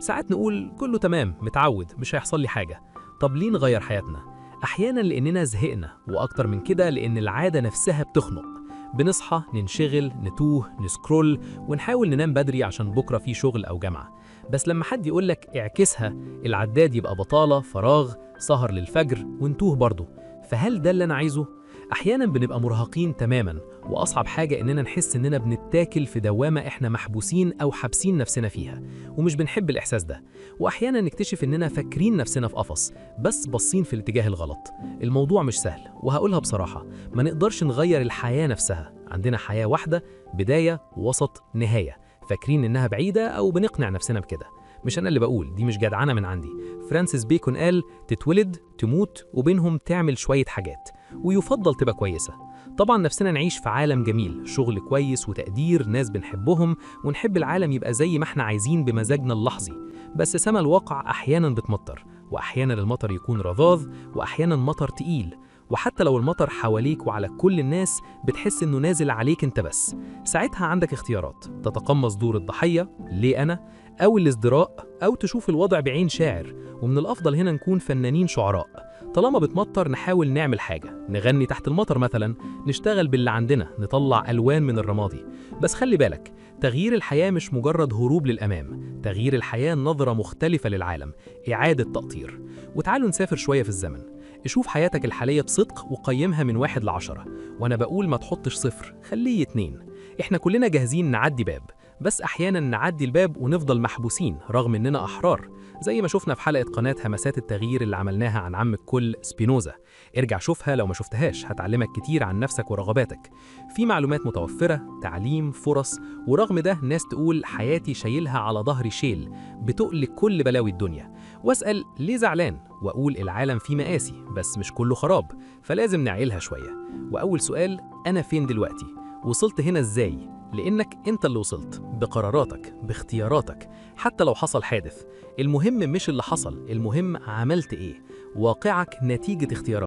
ساعات نقول كله تمام، متعود، مش هيحصل لي حاجة. طب ليه نغير حياتنا؟ أحيانا لأننا زهقنا، وأكتر من كده لأن العادة نفسها بتخنق. بنصحى، ننشغل، نتوه، نسكرول، ونحاول ننام بدري عشان بكرة في شغل أو جامعة. بس لما حد يقولك اعكسها، العداد يبقى بطالة، فراغ، سهر للفجر، ونتوه برضه. فهل ده اللي أنا عايزه؟ أحيانا بنبقى مرهقين تماما، وأصعب حاجة إننا نحس إننا بنتاكل في دوامة إحنا محبوسين أو حابسين نفسنا فيها، ومش بنحب الإحساس ده. وأحيانا نكتشف إننا فاكرين نفسنا في قفص، بس باصين في الاتجاه الغلط. الموضوع مش سهل، وهقولها بصراحة، ما نقدرش نغير الحياة نفسها. عندنا حياة واحدة، بداية، وسط، نهاية. فاكرين إنها بعيدة أو بنقنع نفسنا بكده. مش أنا اللي بقول، دي مش جدعنة من عندي. فرانسيس بيكون قال تتولد، تموت، وبينهم تعمل شوية حاجات، ويفضل تبقى كويسة. طبعا نفسنا نعيش في عالم جميل، شغل كويس وتقدير، ناس بنحبهم، ونحب العالم يبقى زي ما احنا عايزين بمزاجنا اللحظي. بس سما الواقع أحيانا بتمطر، وأحيانا المطر يكون رذاذ، وأحيانا مطر تقيل. وحتى لو المطر حواليك وعلى كل الناس، بتحس إنه نازل عليك أنت بس. ساعتها عندك اختيارات: تتقمص دور الضحية، ليه أنا، أو الازدراء، أو تشوف الوضع بعين شاعر. ومن الأفضل هنا نكون فنانين شعراء. طالما بتمطر نحاول نعمل حاجة، نغني تحت المطر مثلا، نشتغل باللي عندنا، نطلع ألوان من الرمادي. بس خلي بالك، تغيير الحياة مش مجرد هروب للأمام، تغيير الحياة نظرة مختلفة للعالم، إعادة تأطير. وتعالوا نسافر شوية في الزمن. شوف حياتك الحالية بصدق وقيمها من 1 ل10، وأنا بقول ما تحطش 0، خليه 2. إحنا كلنا جاهزين نعدي باب، بس أحيانا نعدي الباب ونفضل محبوسين رغم إننا أحرار، زي ما شفنا في حلقة قناة همسات التغيير اللي عملناها عن عم الكل سبينوزا. ارجع شوفها لو ما شفتهاش، هتعلمك كتير عن نفسك ورغباتك. في معلومات متوفرة، تعليم، فرص، ورغم ده ناس تقول حياتي شايلها على ظهري شيل، بتقل كل بلاوي الدنيا. واسأل ليه زعلان، وأقول العالم فيه مآسي بس مش كله خراب، فلازم نعيلها شوية. وأول سؤال، أنا فين دلوقتي؟ وصلت هنا إزاي؟ لأنك أنت اللي وصلت، بقراراتك، باختياراتك، حتى لو حصل حادث. المهم مش اللي حصل، المهم عملت إيه. واقعك نتيجة اختياراتك.